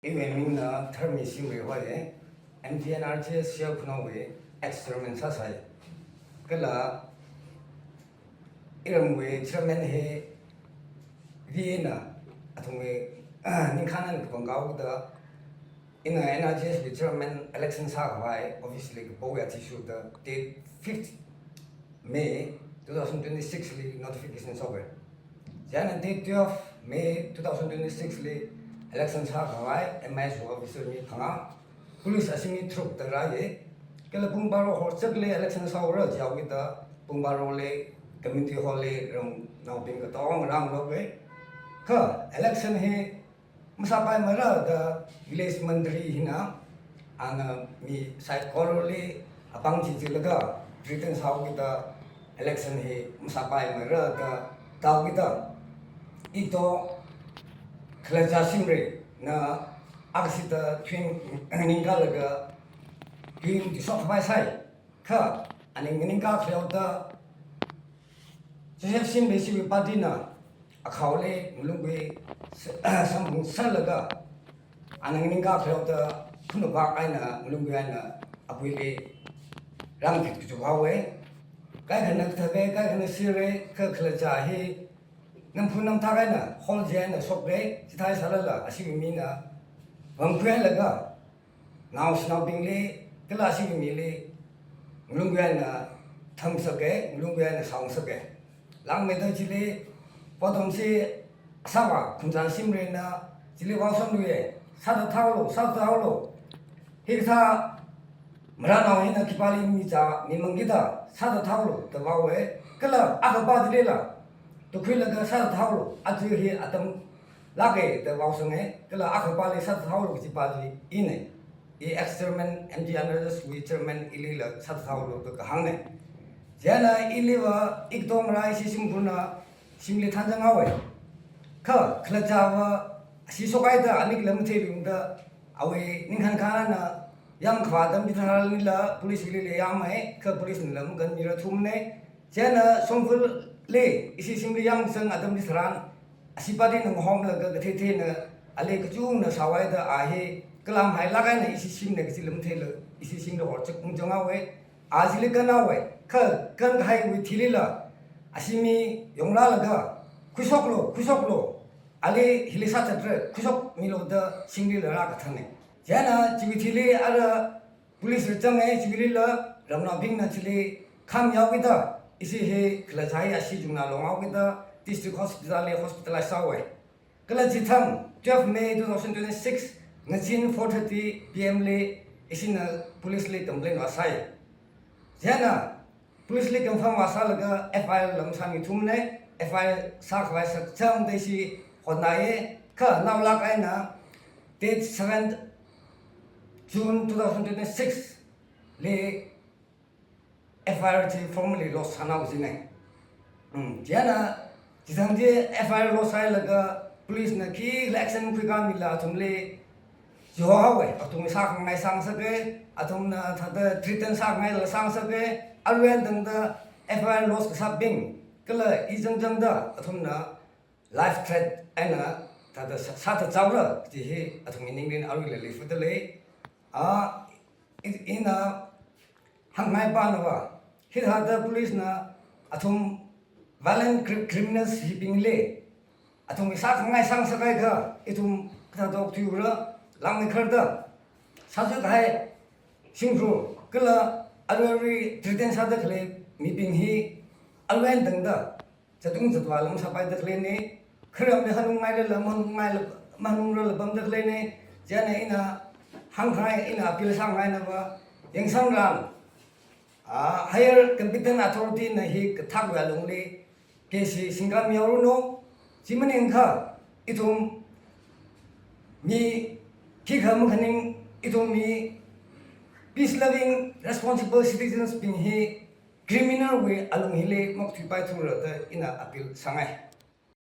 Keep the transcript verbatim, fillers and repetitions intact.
Iwui mingna Tharmi Shimray hoye, M T N R G S Share Khunou wui ex-chairman sāsai. Kala iramwui chairman hi V A na athumwui ningkhān eina kapangkao da, ina N R G S wui chairman election sākhavai office li kapo ya thishu da date fifth May two thousand twenty-six li notification shoka. Chieina date twelve May two thousand twenty-six li election sākhavai M I S officer mi phangā, police ashi mi tharuk da rāye. Kala pung baro horchak li election sāhaora jihaokida pung baro li community hall li ramnaobing katong rāngaroke. Kha election hi masāpaimara da village mantri hina, ana mi saikora li apāng chichilaga threaten sāhaokida election hi masāpaimara da taokida, ito khalaja Shimray na akashida thuing nganingkalaga thuing tishok khavai sai. Kha aning nganingka khaleoda Joseph Shimray shiwui party na akhaoli ngalunggui s-, samphang sālaga, ana nganingka khaleoda khunupāk eina ngalunggui eina apuili rāngphit kachuk haowe. Kaikhana kathāke, kaikhana shire, kha khalaja hi namphun namthak eina hall chi eina shoke, chithāsālala ashiwui mina vāmkhuilaga naoshinaobingli kala ashiwui mili ngalunggui eina thamsake, ngalunggui eina shaongsake. Langmeida chili Potomshi Asava Khumzan Shimray na chili vaoshon luye, sāda thaolu, sāda thaolu. Hikathā maranao hina khipāli michā mimangkida sāda thaolu da vaowe. Kala akhapa chilila tukhuilaga sāda thaolu, aja hi atam lāke da vaoshange. Kala akhapali sāda thaolu kajipa chi ine. I ex-chairman, M T N R G S wui chairman ilila sāda thaolu da kahāngne. Chieina iliva ikatong rai ishi shimkhurna shimli thanzang haowe. Kha khalajava ashi shokhaida anikla matheilungda awui ningkhān khānna yamkhavā atam chitharanlila police lila yamhai, kha police nala makanmira thumne. Chieina shongfali ishi shimli yamkasang atam chitharan ashi party na ngahomlaga kathei theina ali kachungna sāhaida a hi kalamhailāk eina ishi shimna kachila matheila ishi shimda horchak ungzang haowe. A chili kanhaowe, kha kankahaiwui thilila ashi mi yongrālaga, khuishoklu, khuishoklu, ali hili sāthatre, khuishokmilu da shimlila rākathāne. Chieina chiwui thili ara police rāzange, chiwuilila ramnaobingna chili khamyaokida ishi hi khalaja hi ashi chungna longhaokida district hospital li hospitalize sāhaowe. Kala chithang twelve May two thousand twenty-six ngazin four thirty P M li ishina police li complaint vāsai. Chieina police li confirm vāsālaga F I R la masāmithumne, F I R sākhavai sakchangda ishi hotnāye, kha naolāk eina date seventh June two thousand twenty-six li F I R chi formally lodge sānao jine. Hmm, chieina chithang chi F I R lodge sāhailaga police na khikhala action khuikāmila athumli chihohaowe, athum sākhangai sāngasake, athumna thāda threaten sākhangaila sāngasake, arui eina tangda F I R lodge kasābing kala i zangzangda athumna life threat eina thāda sā-, sāda chaora kaji hi athumwui ningli aruila leifada lei. A, i-, ina hāngngaipanava, hithāda police na athum violent cri-, criminals hibingli athumwui sākhangai sāngasakhaikha ithum kathāda okthuiura, langmeikharda sāzui kahai shimkhur kala arui arui threaten sāda khalei mibing hi arui eina tangda zatung zatvāla masāpaida khaleine, kharamli hanungngailala, mahanungngaila, mahanungrala pamda khaleine. Chieina ina hāngkhangai, ina appeal sākhangainava, yangsangran, a, higher competent authority na hi kathākwui alungli case hi singkāmihaoranu, chi maningakha ithum mi khikha makhaning, ithum mi peace loving, responsible citizens bing hi criminal wui alung hili makathuipaithura da ina appeal sāngai.